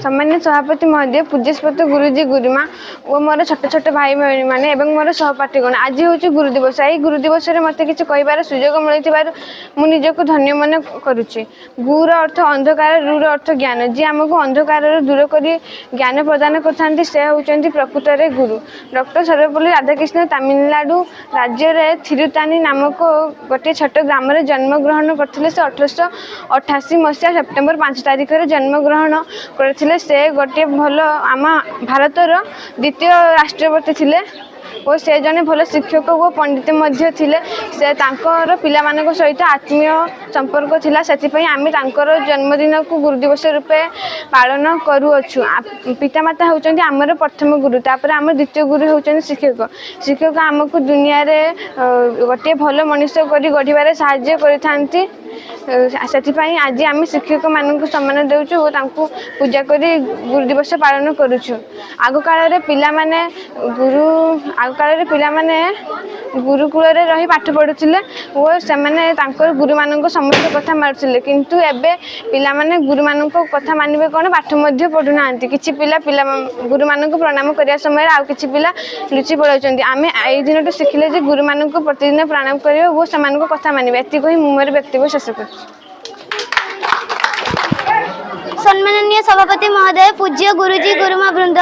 ସମ୍ମାନୀୟ ସଭାପତି ମହୋଦୟ, ପୂଜ୍ୟସ୍ପତ ଗୁରୁଜୀ, ଗୁରୁମା ଓ ମୋର ଛୋଟ ଛୋଟ ଭାଇ ଭଉଣୀମାନେ ଏବଂ ମୋର ସହପାଠୀଗଣ, ଆଜି ହେଉଛି ଗୁରୁ ଦିବସ। ଏହି ଗୁରୁ ଦିବସରେ ମୋତେ କିଛି କହିବାର ସୁଯୋଗ ମିଳିଥିବାରୁ ମୁଁ ନିଜକୁ ଧନ୍ୟ ମନେ କରୁଛି। ଗୁର ଅର୍ଥ ଅନ୍ଧକାର, ରୁର ଅର୍ଥ ଜ୍ଞାନ। ଯିଏ ଆମକୁ ଅନ୍ଧକାରରୁ ଦୂର କରି ଜ୍ଞାନ ପ୍ରଦାନ କରିଥାନ୍ତି, ସେ ହେଉଛନ୍ତି ପ୍ରକୃତରେ ଗୁରୁ। ଡକ୍ଟର ସର୍ବପଲ୍ଲୀ ରାଧାକୃଷ୍ଣ ତାମିଲନାଡ଼ୁ ରାଜ୍ୟରେ ଥିରୁତାନି ନାମକ ଗୋଟିଏ ଛୋଟ ଗ୍ରାମରେ ଜନ୍ମଗ୍ରହଣ କରିଥିଲେ। ସେ 1888 ମସିହା ସେପ୍ଟେମ୍ବର 5 ତାରିଖରେ ଜନ୍ମଗ୍ରହଣ କରିଥିଲେ। ସେ ଗୋଟିଏ ଭଲ ଆମ ଭାରତର ଦ୍ୱିତୀୟ ରାଷ୍ଟ୍ରପତି ଥିଲେ ଓ ସେ ଜଣେ ଭଲ ଶିକ୍ଷକ ଓ ପଣ୍ଡିତ ମଧ୍ୟ ଥିଲେ। ସେ ତାଙ୍କର ପିଲାମାନଙ୍କ ସହିତ ଆତ୍ମୀୟ ସମ୍ପର୍କ ଥିଲା। ସେଥିପାଇଁ ଆମେ ତାଙ୍କର ଜନ୍ମଦିନକୁ ଗୁରୁ ଦିବସ ରୂପେ ପାଳନ କରୁଅଛୁ। ପିତାମାତା ହେଉଛନ୍ତି ଆମର ପ୍ରଥମ ଗୁରୁ। ତାପରେ ଆମର ଦ୍ୱିତୀୟ ଗୁରୁ ହେଉଛନ୍ତି ଶିକ୍ଷକ। ଶିକ୍ଷକ ଆମକୁ ଦୁନିଆରେ ଗୋଟିଏ ଭଲ ମଣିଷ କରି ଗଢ଼ିବାରେ ସାହାଯ୍ୟ କରିଥାନ୍ତି। ସେଥିପାଇଁ ଆଜି ଆମେ ଶିକ୍ଷକମାନଙ୍କୁ ସମ୍ମାନ ଦେଉଛୁ ଓ ତାଙ୍କୁ ପୂଜା କରି ଗୁରୁ ଦିବସ ପାଳନ କରୁଛୁ। ଆଗକାଳରେ ପିଲାମାନେ ଗୁରୁକୁଳରେ ରହି ପାଠ ପଢ଼ୁଥିଲେ ଓ ସେମାନେ ତାଙ୍କର ଗୁରୁମାନଙ୍କ ସମସ୍ତ କଥା ମାନୁଥିଲେ। କିନ୍ତୁ ଏବେ ପିଲାମାନେ ଗୁରୁମାନଙ୍କ କଥା ମାନିବେ କ'ଣ, ପାଠ ମଧ୍ୟ ପଢ଼ୁନାହାନ୍ତି। କିଛି ପିଲା ପିଲା ଗୁରୁମାନଙ୍କୁ ପ୍ରଣାମ କରିବା ସମୟରେ ଆଉ କିଛି ପିଲା ଲୁଚି ପଳାଉଛନ୍ତି। ଆମେ ଏଇ ଦିନଠୁ ଶିଖିଲେ ଯେ ଗୁରୁମାନଙ୍କୁ ପ୍ରତିଦିନ ପ୍ରଣାମ କରିବା ଓ ସେମାନଙ୍କ କଥା ମାନିବା। ଏତିକି କହି ମୁଁ ମୋର ବକ୍ତବ୍ୟ ଶେଷ କରୁଛି। ସମ୍ମାନନୀୟ ସଭାପତି ମହୋଦୟ, ପୂଜ୍ୟ ଗୁରୁଜୀ, ଗୁରୁମା ବୃନ୍ଦ,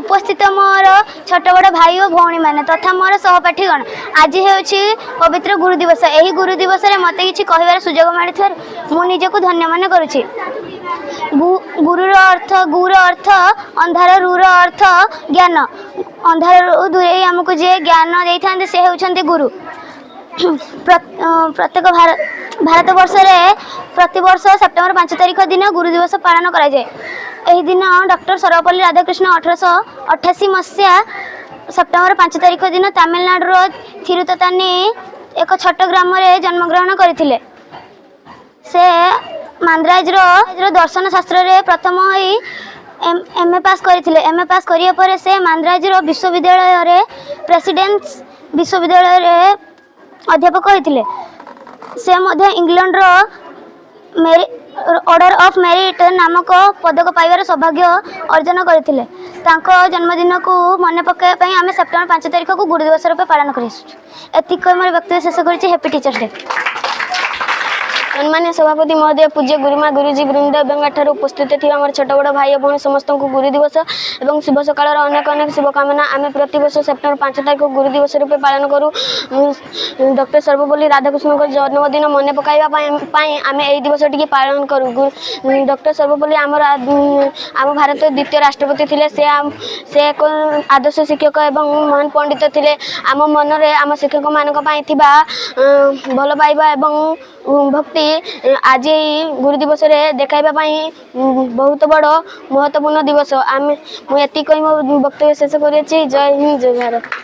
ଉପସ୍ଥିତ ମୋର ଛୋଟ ବଡ଼ ଭାଇ ଓ ଭଉଣୀମାନେ ତଥା ମୋର ସହପାଠୀଗଣ, ଆଜି ହେଉଛି ପବିତ୍ର ଗୁରୁ ଦିବସ। ଏହି ଗୁରୁ ଦିବସରେ ମୋତେ କିଛି କହିବାର ସୁଯୋଗ ମିଳିଥିବାରୁ ମୁଁ ନିଜକୁ ଧନ୍ୟ ମନେ କରୁଛି। ଗୁରୁର ଅର୍ଥ, ଗୁର ଅର୍ଥ ଅନ୍ଧାର, ରୁର ଅର୍ଥ ଜ୍ଞାନ। ଅନ୍ଧାରରୁ ଦୂରେଇ ଆମକୁ ଯିଏ ଜ୍ଞାନ ଦେଇଥାନ୍ତି, ସେ ହେଉଛନ୍ତି ଗୁରୁ। ପ୍ରତ୍ୟେକ ଭାରତ ବର୍ଷରେ ପ୍ରତିବର୍ଷ ସେପ୍ଟେମ୍ବର 5 ତାରିଖ ଦିନ ଗୁରୁ ଦିବସ ପାଳନ କରାଯାଏ। ଏହି ଦିନ ଡକ୍ଟର ସର୍ବପଲ୍ଲୀ ରାଧାକୃଷ୍ଣ 1888 ମସିହା ସେପ୍ଟେମ୍ବର 5 ତାରିଖ ଦିନ ତାମିଲନାଡ଼ୁର ଥିରୁତତାନି ଏକ ଛୋଟ ଗ୍ରାମରେ ଜନ୍ମଗ୍ରହଣ କରିଥିଲେ। ସେ ମାନ୍ଦ୍ରାଜର ଦର୍ଶନ ଶାସ୍ତ୍ରରେ ପ୍ରଥମ ହୋଇ ଏମ୍ ଏ ପାସ୍ କରିଥିଲେ। ଏମ୍ ଏ ପାସ୍ କରିବା ପରେ ସେ ମାନ୍ଦ୍ରାଜର ବିଶ୍ୱବିଦ୍ୟାଳୟରେ, ପ୍ରେସିଡେନ୍ସ ବିଶ୍ୱବିଦ୍ୟାଳୟରେ ଅଧ୍ୟାପକ ହୋଇଥିଲେ। ସେ ମଧ୍ୟ ଇଂଲଣ୍ଡର ଅର୍ଡ଼ର ଅଫ୍ ମେରିଟ୍ ନାମକ ପଦକ ପାଇବାର ସୌଭାଗ୍ୟ ଅର୍ଜନ କରିଥିଲେ। ତାଙ୍କ ଜନ୍ମଦିନକୁ ମନେ ପକାଇବା ପାଇଁ ଆମେ ସେପ୍ଟେମ୍ବର 5 ତାରିଖକୁ ଗୁରୁ ଦିବସ ରୂପେ ପାଳନ କରି ଆସୁଛୁ। ଏତିକି କହି ମୋର ବକ୍ତବ୍ୟ ଶେଷ କରୁଛି। Happy Teachers Day. ସମ୍ମାନୀୟ ସଭାପତି ମହୋଦୟ, ପୂଜ୍ୟ ଗୁରୁମା, ଗୁରୁଜୀ ବୃନ୍ଦ ଏବଂ ଏଠାରେ ଉପସ୍ଥିତ ଥିବା ଆମର ଛୋଟ ବଡ଼ ଭାଇ ଓ ଭଉଣୀ, ସମସ୍ତଙ୍କୁ ଗୁରୁ ଦିବସ ଏବଂ ଶୁଭ ସକାଳର ଅନେକ ଅନେକ ଶୁଭକାମନା। ଆମେ ପ୍ରତିବର୍ଷ ସେପ୍ଟେମ୍ବର 5 ତାରିଖ ଗୁରୁ ଦିବସ ରୂପେ ପାଳନ କରୁ। ଡକ୍ଟର ସର୍ବପଲ୍ଲୀ ରାଧାକୃଷ୍ଣଙ୍କ ଜନ୍ମଦିନ ମନେ ପକାଇବା ପାଇଁ ଆମେ ଏହି ଦିବସଟିକି ପାଳନ କରୁ। ଡକ୍ଟର ସର୍ବପଲ୍ଲୀ ଆମ ଭାରତର ଦ୍ୱିତୀୟ ରାଷ୍ଟ୍ରପତି ଥିଲେ। ସେ ଏକ ଆଦର୍ଶ ଶିକ୍ଷକ ଏବଂ ମହାନ ପଣ୍ଡିତ ଥିଲେ। ଆମ ମନରେ ଆମ ଶିକ୍ଷକମାନଙ୍କ ପାଇଁ ଥିବା ଭଲ ପାଇବା ଏବଂ ଭକ୍ତି ଆଜି ଏହି ଗୁରୁ ଦିବସରେ ଦେଖାଇବା ପାଇଁ ବହୁତ ବଡ଼ ମହତ୍ତ୍ୱପୂର୍ଣ୍ଣ ଦିବସ। ମୁଁ ଏତିକି କହି ମୋ ବକ୍ତବ୍ୟ ଶେଷ କରିଅଛି। ଜୟ ହିନ୍ଦ, ଜୟ ଭାରତ।